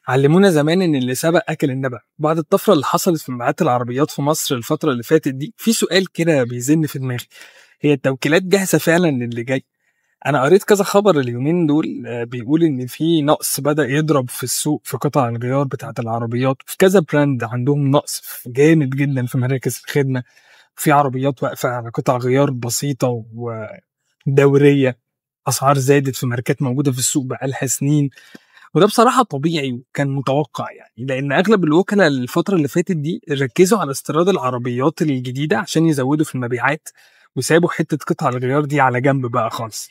علمونا زمان ان اللي سبق اكل النبأ. بعد الطفرة اللي حصلت في مبيعات العربيات في مصر الفترة اللي فاتت دي، في سؤال كده بيزن في دماغي: هي التوكيلات جاهزة فعلا للي جاي؟ انا قريت كذا خبر اليومين دول بيقول ان في نقص بدأ يضرب في السوق في قطع الغيار بتاعه العربيات، في كذا brand عندهم نقص جامد جدا في مراكز الخدمة، في عربيات واقفة على قطع غيار بسيطة ودوريه، اسعار زادت في ماركات موجودة في السوق بقالها سنين. وده بصراحة طبيعي وكان متوقع يعني، لأن أغلب الوكلاء الفترة اللي فاتت دي ركزوا على استيراد العربيات الجديدة عشان يزودوا في المبيعات، وسابوا حتة قطع الغيار دي على جنب بقى خالص.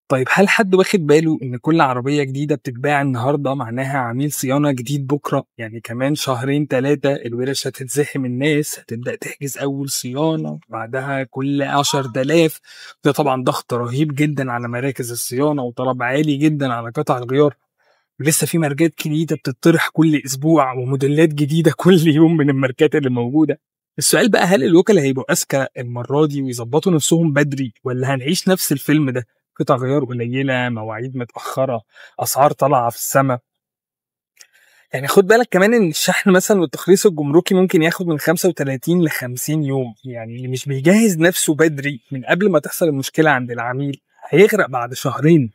طيب هل حد واخد باله إن كل عربية جديدة بتتباع النهاردة معناها عميل صيانة جديد بكرة؟ يعني كمان شهرين 3 الورش هتتزحم، الناس هتبدأ تحجز أول صيانة، بعدها كل 10,000. ده طبعا ضغط رهيب جدا على مراكز الصيانة وطلب عالي جدا على قطع الغيار. ولسه في ماركات جديدة بتطرح كل اسبوع وموديلات جديدة كل يوم من الماركات اللي موجودة. السؤال بقى، هل الوكلاء هيبقوا اذكى المرة دي ويظبطوا نفسهم بدري، ولا هنعيش نفس الفيلم ده؟ قطع غيار قليله، مواعيد متاخرة، اسعار طالعه في السماء. يعني خد بالك كمان ان الشحن مثلا والتخليص الجمركي ممكن ياخد من 35 ل 50 يوم. يعني اللي مش بيجهز نفسه بدري من قبل ما تحصل المشكلة عند العميل هيغرق بعد شهرين.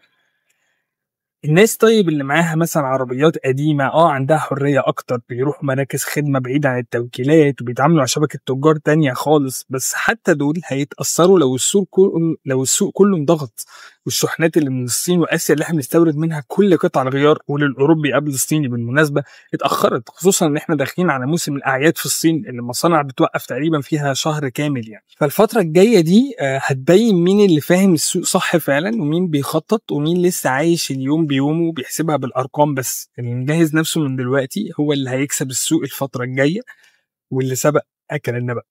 الناس طيب اللي معاها مثلا عربيات قديمة عندها حرية أكتر، بيروحوا مراكز خدمة بعيدة عن التوكيلات وبيتعاملوا مع شبكة تجار تانية خالص، بس حتى دول هيتأثروا لو السوق كله انضغط، والشحنات اللي من الصين وآسيا اللي احنا بنستورد منها كل قطع الغيار وللأوروبي قبل الصيني بالمناسبة اتأخرت، خصوصا إن احنا داخلين على موسم الأعياد في الصين اللي المصانع بتوقف تقريبا فيها شهر كامل يعني. فالفترة الجاية دي هتبين مين اللي فاهم السوق صح فعلا، ومين بيخطط، ومين لسه عايش اليوم بيومه وبيحسبها بالارقام بس. اللي مجهز نفسه من دلوقتي هو اللي هيكسب السوق الفترة الجاية، واللي سبق اكل النبأ.